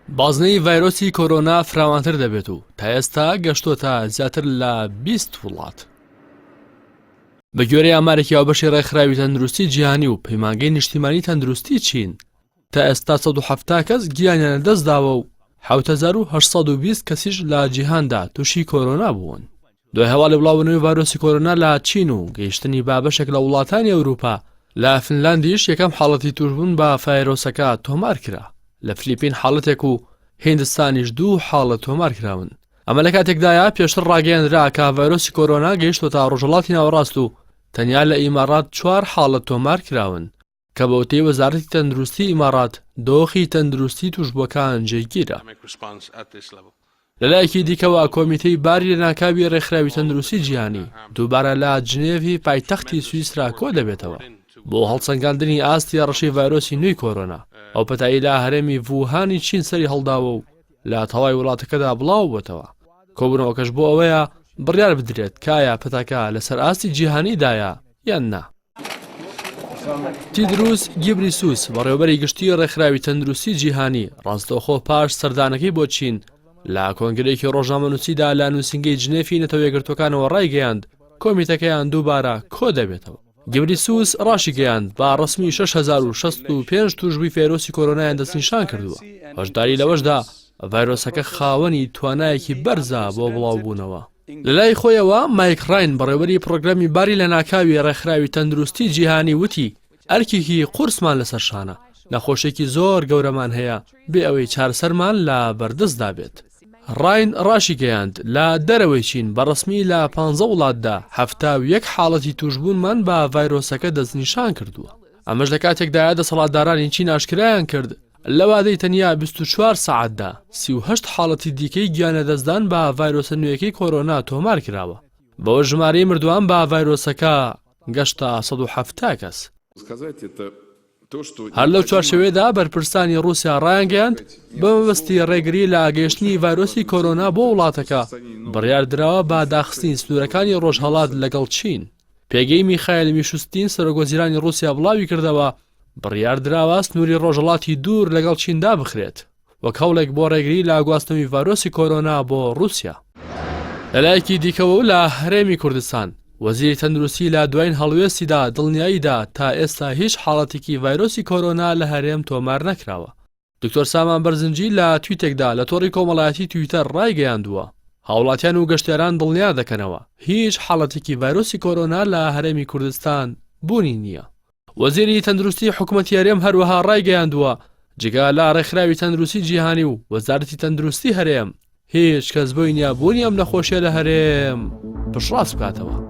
بازنەی ڤایرۆسی کۆرۆنا فراوانتر دەبێت و تا ئێستا گەشتۆتە زیاتر لە 20 وڵات. بە گوێرەی ئامارێکی هاوبەشی ڕێکخراوی تەندروستی جیهانی و پەیمانگەی نیشتیمانی تەندروستی چین تا ئێستا 170 کەس گیانیان لەدەستداوە و 7820 کەسیش لە جیهاندا تووشی کۆرۆنا بوون. دوای هەواڵی بڵاوبوونەوەی ڤایرۆسی کۆرۆنا لە چین و گەیشتنی بە بەشێک لە وڵاتانی ئەوروپا، لە فنلاندیش یەکەم حاڵەتی تووشبوون بە ڤایرۆسەکە تۆمارکرا، لە فلیپین حاڵەتێک و هیندستانیش دوو حاڵەت تۆمارکراون. ئەمە لە کاتێکدایە پێشتر ڕاگەیەندرا کە ڤایرۆسی کۆرۆنا گەیشتووەتە ڕۆژهەڵاتی ناوەڕاست و تەنیا لە ئیماڕات چوار حاڵەت تۆمارکراون. کە بەوتەی وەزارەتی تەندروستی ئیماڕات دۆخی تەندروستی تووشبووەکان جێگیرە. لەلایەکی دیکەوە کۆمیتەی باری لەناکاوی ڕێکخراوی تەندروستی جیهانی دووبارە لە جنێڤی پایتەختی سویسرا کۆدەبێتەوە بۆ هەڵسەنگاندنی ئاستی هەڕەشەی ڤایرۆسی نوێی کۆرۆنا. ئەو پەتایەی لە هەرێمی ڤوهانی چین سەری هەڵداوە و لە تەواوی وڵاتەکەدا بڵاوبووەتەوە. کۆبوونەوەکەش بۆ ئەوەیە بڕیار بدرێت کە ئایا پەتاکە لەسەر ئاستی جیهانیدایە یان نا. تیدروس گیبریسوس، بەڕێوەبەری گشتیی ڕێکخراوی تەندروستی جیهانی، ڕاستەوخۆ پاش سەردانەکەی بۆ چین، لە کۆنگرەیەکی ڕۆژنامەنووسیدا لە نووسینگەی جنێفی نەتەوە یەکگرتووەکانەوە ڕایگەیاند، کۆمیتەکەیان دووبارە کۆدەبێتەوە. گیبریسوس ڕاشیگەیاند، بە ڕەسمی 6065 تووشبووی ڤایرۆسی کۆرۆنایان دەستنیشان کردووە، هۆشداری لەوەشدا، ڤایرۆسەکە خاوەنی توانایەکی بەرزە بۆ بڵاوبوونەوە. لەلای خۆیەوە مایک ڕاین بەڕێوەبەری پڕۆگرامی باری لەناکاوی ڕێکخراوی تەندروستی جیهانی وتی ئەرکێکی قورسمان لەسەر شانە، نەخۆشیەکی زۆر گەورەمان هەیە بێ ئەوەی چارەسەرمان لە بەردەستدا بێت. ڕاین ڕاشیگەیاند لە دەرەوەی چین بە ڕەسمی لە پانزە وڵاتدا 71 حاڵەتی تووشبوونمان بە ڤایرۆسەکە دەستنیشان کردووە. ئەمەش لە کاتێکدایە دەسەڵاتدارانی چین ئاشکرایان کرد لە وادەی تەنیا 24 سەعاتدا 38 حاڵەتی دیکەی گیانلەدەستدان بە ڤایرۆسە نوێیەکەی کۆرۆنا تۆمارکراوە، بەوەش ژمارەی مردووان بە ڤایرۆسەکە گەشتە 170 کەس. هەر لەو چوارچێوەیەدا بەرپرسانی ڕووسیا ڕایانگەیاند، بە مەبەستی ڕێگری لە گەیشتنی ڤایرۆسی کۆرۆنا بۆ وڵاتەکە، بڕیاردراوە بە داخستنی سنوورەکانی ڕۆژهەڵات لەگەڵ چین. پێگەی میخایل میشوستین سەرۆکوەزیرانی ڕووسیا بڵاویکردەوە، بڕیاردراوە سنووری ڕۆژهەڵاتی دوور لەگەڵ چین دابخرێت، وەک هەوڵێک بۆ ڕێگری لە گواستنەوەی ڤایرۆسی کۆرۆنا بۆ ڕووسیا. لەلایەکی دیکەوە و لە هەرێمی کوردستان، وەزیری تەندروستی لە دوایین هەڵوێستیدا دڵنیاییدا تا ئێستا هیچ حاڵەتێکی ڤایرۆسی کۆرۆنا لە هەرێم تۆمار نەکراوە. دکتۆر سامان بەرزنجی لە تویتێکدا لە تۆڕی کۆمەڵایەتی تویتەر ڕایگەیاندووە، هاوڵاتیان و گەشتیاران دڵنیا دەکەنەوە هیچ حاڵەتێکی ڤایرۆسی کۆرۆنا لە هەرێمی کوردستان بوونی نییە. وەزیری تەندروستی حکومەتی هەرێم هەروەها ڕایگەیاندووە، جگە لە ڕێکخراوی تەندروستی جیهانی و وەزارەتی تەندروستی هەرێم، هیچ کەس بۆی نییە بوونی ئەم نەخۆشیە لە هەرێم پشتڕاست بکاتەوە.